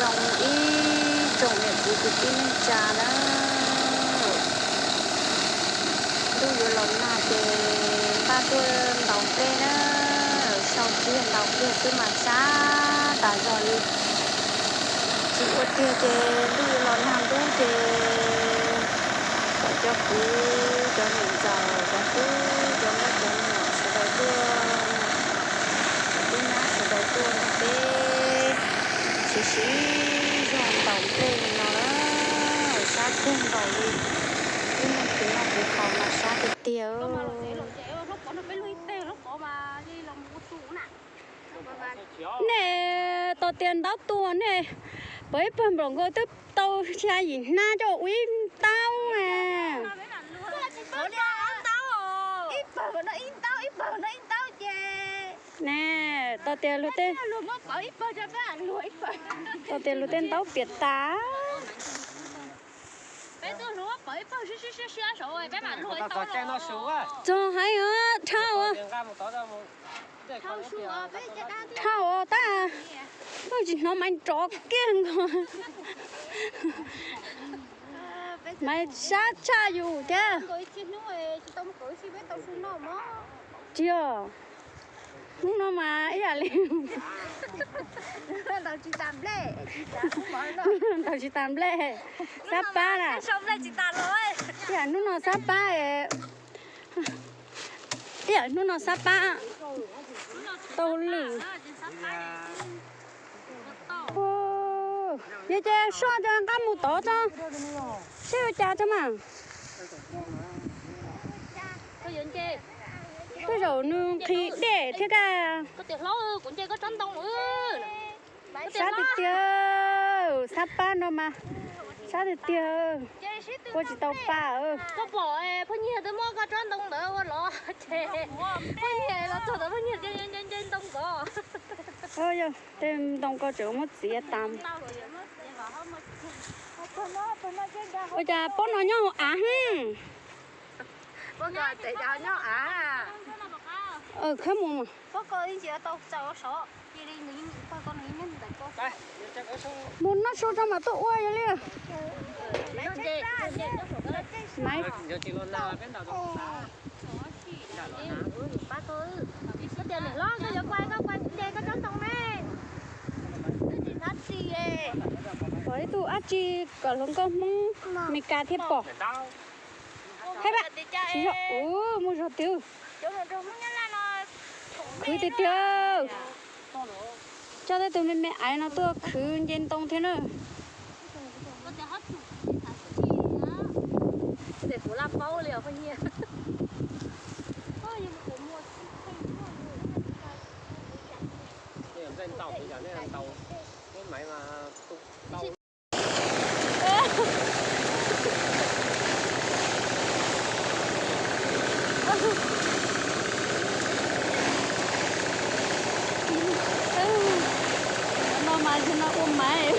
Ib tsoom niam txiv kwv tij neej tsa na, ntuj yuav los nag ces npaj tuaj ntaus nplej na, sau tsiaj ntaus nplej xwb mas sab tas zog li. Tsis ua tiag ces ntuj yuav los nag ntub ces kom cov kwv cov niam ntxawm cov tub cov nkauj cov muam sawv daws tuaj, cov tub nyab sawv daws tuaj nrog peb siv siv zog ntaus nplej li no na, sab kawg nkaus li. Ib leeg khwv noj khwv haus mas sab tiag tiag. Nej tos tias ntaub tuag nej, pom ib pawg nplaum nkaus twb tau xya yim hnab coj ua ib ntaub. Ne, tos tias luag tej, tos tias luag tej ntaub piam tas. Txog heev os, dhau os. Dhau os, tab, tsis hnov Maiv nrov kiag nkaus. Maiv sab tshaj yus thiab. Tsis yog, hnub no mas ib yam li ntaus tsis tas nplej, sab pab na. Ib yam hnub no sab pab, ib yam hnub no sab pab tau lwm. Yog ces soj ces nqa mus tod tso, seb ua cas tso mas. Tej zaum nws nqhis dej thiab kaj. Sab tiag tiag, sab pab no mas sab tiag tiag, ua tsis tau pa. Koj pom phooj ywg twb muab koj tsob ntoo ntawd ua los ces phooj ywg los txog ntawd phooj ywg nce nce ntoo ntawd. Yog tej ntoo ko tseem muab txiav tas. Ua cas pob no nyob hauv av hwb? Khawb mus. Mus noj su tso mam tuaj ua yog li. Maiv, koj tias niam hlob koj yuav kuaj koj kuaj nce koj tsob ntoo ne. Pom ib tug dab tsi kom hluas nkauj Hmoob Meskas thiaj pom. Hais, tsis yog, muaj zog twg. Khwv tiag tiag. Coj tej tug me me aiv no tuaj khwv nce ntoo thiab na. No mas yog no ua maiv.